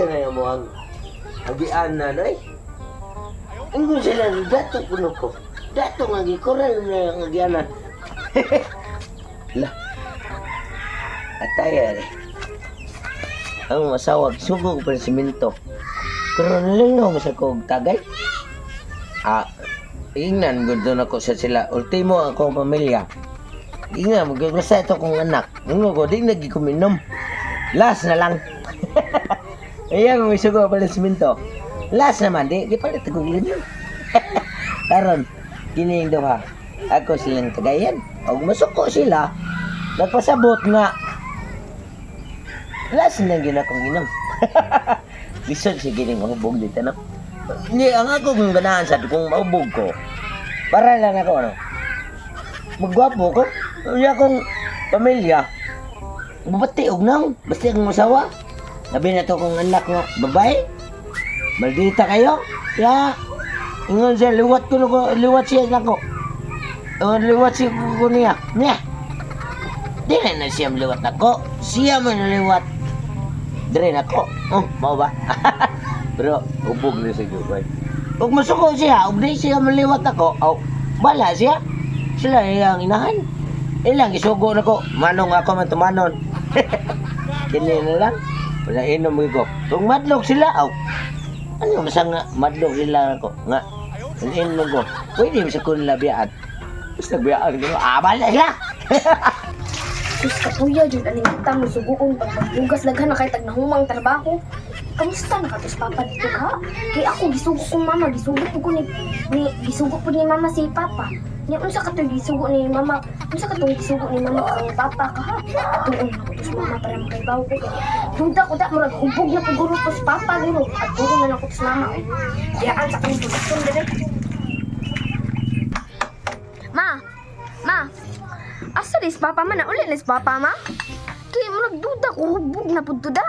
Asa na yung muang agian na, no eh? Ingon sila, dato kuno ko. Dato nga gikural na ang agianan. La. Ataya eh. Ang asawa, sugo ko pa ng simento. Pero nalinaw mo sa kog tagay. Ah, ingnan gud na ko sa sila. Ultimo akong pamilya. Ingnan mo gyud basta ito kong anak. Ingon ko di nagi ko minom. Last na lang. Ayan, may sugo pa ng simento. Last naman, di palit ko yun. Karon, kini yung duha. Ako silang tagayan. Og masuko sila, nagpasabot nga. Last na gyud akong inom. Lisod si gining mahubog dito, no? Hindi, ang ako kung ganahan sa kung mahubog ko, para lang ako, ano, magwapo ko, iya akong pamilya, babati og nang, basta akong asawa. Labi na to kong anak nga, babae, maldita kayo, ya, ingon siya, liwat ko, ko liwat siya nako. O, liwat siya ko niya, niya. Di na na siya liwat nako, siya man liwat. Dire nako, oh, mao ba? Pero, ubog na sa gubay. Ug masuko siya, ug di siya maliwat ako, oh, bala siya. Sila iyang inahan. Ilang isugo nako, manong ako man tumanon. Kini na lang. Wala inom ko. Kung madlok sila, aw. Ano masa nga madlok sila ako nga. Inom ko. Pwede mo sa kun labiyaan. Basta biyaan ko. Ah, bala sila. Diyos ka kuya, dyan aning kita mo suguon pag maghugas daghan na kay tag nahumang trabaho. Kamusta na ka tos papa dito ka? Kay ako gisugo kong mama, gisugo po ko ni gisugo po ni mama si papa. Nya unsa ka to gisugo ni mama? Unsa ka tong gisugo ni mama kang papa ka ha? Tuon na ko tos mama para makaibaw ko kay duda ko da murag hubog na po guro tos papa guro. At tuon na lang ko tos mama. Oy. Diyaan sa kong produksyon dire. Ma, ma, asa dis papa man na uli nis papa ma? Kay mo nagduda ko hubog na pud da.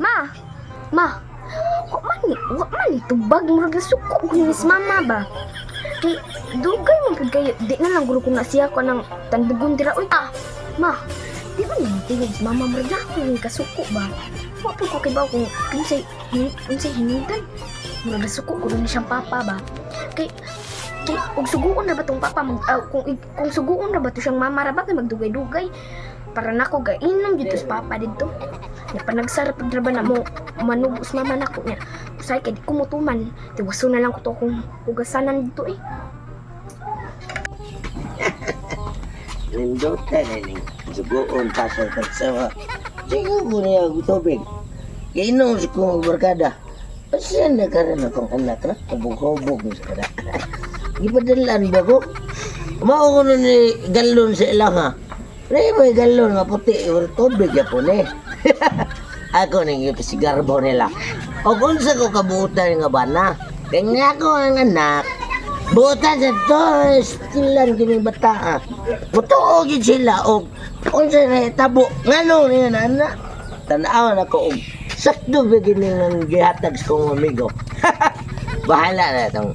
Ma, ma, wa man ni tubag murag nasuko ko ni mama ba. Kay dugay man pud kayo di na lang guro ko na siya ko nang tandugon dira oy. Ah, ma, di ba ni tingog si mama murag na ako yung kasuko ba? Wa pud ko kibaw kung kinsay unsay hinungdan. Murag nasuko ko ni siyang papa ba. Kay kay og suguon na ba tong papa mag, ah, kung suguon na ba to siyang mama ra ba kay magdugay-dugay para nako gainom dito sa papa didto nya panagsara pud ra ba na mo manubos mama nako nya usay kay di ko motuman tiwaso na lang ko to akong hugasanan dito eh. Lindota na ning sugoon pa sa tagsawa. Sige ko niya og tubig. Kainom sa kong barkada. Asa na karon akong anak na? Hubog-hubog mo sa kada. Gipadalan ba ko? Mao ko nun ni galon sa ilang ha. May may galon nga puti, or tubig ya po ni. Ako ning ipasigarbo nila. O kung sa ko kabuutan nga bana. Kanya ko ang anak. Buutan sa to, stilan kini bata ah. Mutuo gyud sila og unsa na tabo ngano niya na anak. Tan-aw na ko og sakto ba gini ang gihatag sa kong amigo. Bahala na itong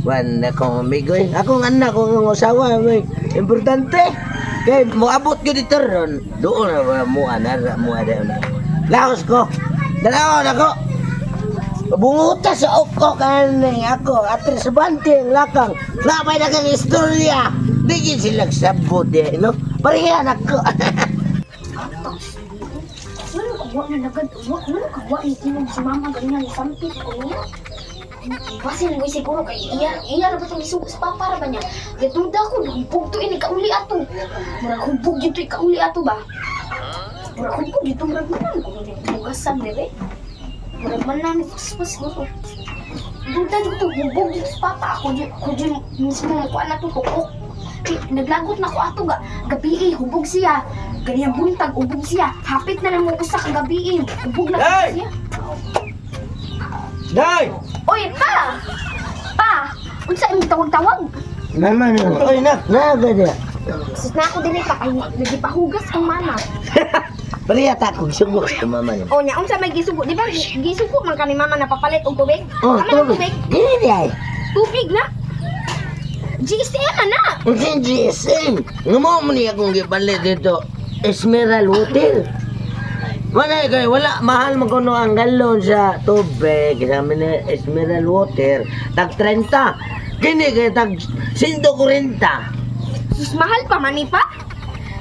wan na kong amigo eh. Akong anak ko ang usawa may importante. Kay moabot ko dito ron. Doon na ba mo anar mo ada na. Laos ko. Dalaw na ko. Bunguta sa oko kaning ako atres bante ang lakang. Napay na kang istorya. Di gyud sila sabot eh, no? Parehan ako. Wala ka wa na nagad wa wala ka wa ni tinog si mama ganyan sampit ko niya. Basin mo siguro kay iya iya ra ba tong gisugo sa papa ra ba niya. Gatuda ko hubog to ini kauli ato. Murag hubog dito ikauli ato ba. Murag hubog dito murag manan ko ni hugasan dire. Murag manan paspas ko. Duda dito hubog dito sa papa ako di ko di mismo ko na to tukok. Kay naglagot na ko ato ga gabi eh, hubog siya. Ganyan buntag hubog siya. Hapit na lang mo usa ka gabi eh, hubog na Hey! siya. Day! Oy, pa! Pa! Unsa imong tawag-tawag? Mama no. Oy nak, na ba niya? Sus na ako dinhi pa kay nagipahugas kang mama. Pareha ta kog sugo sa mama no. O nya unsa may gisugo, di ba? Gisugo man kani mama na papalit og tubig. Oh, Tama na tubig. tubig. Dili di ay. Tubig na. GSM na. Unsa yung GSM? Nga mo ni akong gipalit dito. Esmeralda Hotel. Wala kay wala, mahal man kuno ang galon sa tubig sa is mineral water, tag 30. Kini kay tag 140. Sus, mahal pa man ni pa.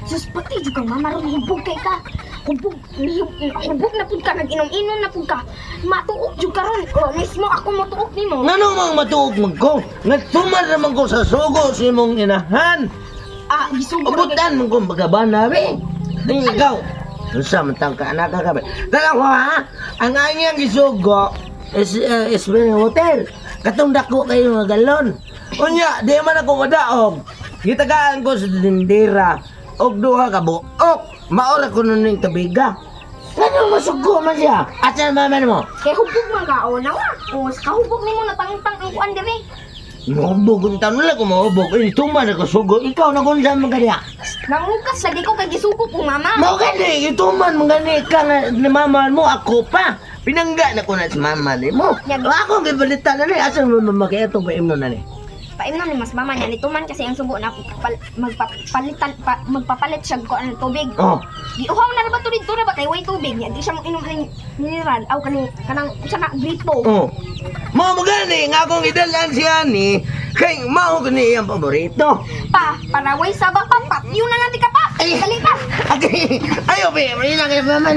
Sus, pati jud kang mama ron, hubog kay ka. Hubog, hubog na pud ka, nag-inom-inom na pud ka. Matuok jud ka ron. O, mismo ako motuok nimo. Ngano mang matuog man ko? Nga tuman naman ko sa sugo sa imong inahan. Ah, gisugo ra kay- Ubutan man ko magabana be. Ang ikaw. Unsa man tang ka anak ka be? Tanaw ha? Ang anyang gisugo is mineral water. Katong dako kayo nga galon. Unya, di man ako madaog. Gitagaan ko sa tindira og duha ka buok. Maora ko nun ning tabiga. Ngano masugo man siya? Asa mama mo? Kay hubog man ka o nawa. O, sa kahubog nimo natangtang ang kuan diri. Mahubog ang taon nila kung mahubog. Eh, tuman ako sugo. Ikaw na kung saan magkaniya. Nangukas lagi ko kay gisugo kong mama. Mao gani, ituman man gani ka nga ni mama mo, ako pa. Pinangga na ko na sa mama ni mo. Ako ang gibalitan na ni, asa mo mama kaya itong paimno na ni. Paimnom ni mas mama niya nito man kasi ang sugo na magpapalitan pa, magpapalit siya ko ang tubig. Oh, Giuhaw na ra ba to dito ra ba kay way tubig niya di siya mo inom ning mineral aw kaning kanang usa na gripo. Oh. Mao mo gani nga akong idalan siya ni, kay mao gani ang paborito. Pa, para way sabang pa, patyo na lang ti ka pa. Ay. Dali pa. Okay, ayo be, may lang kay mama.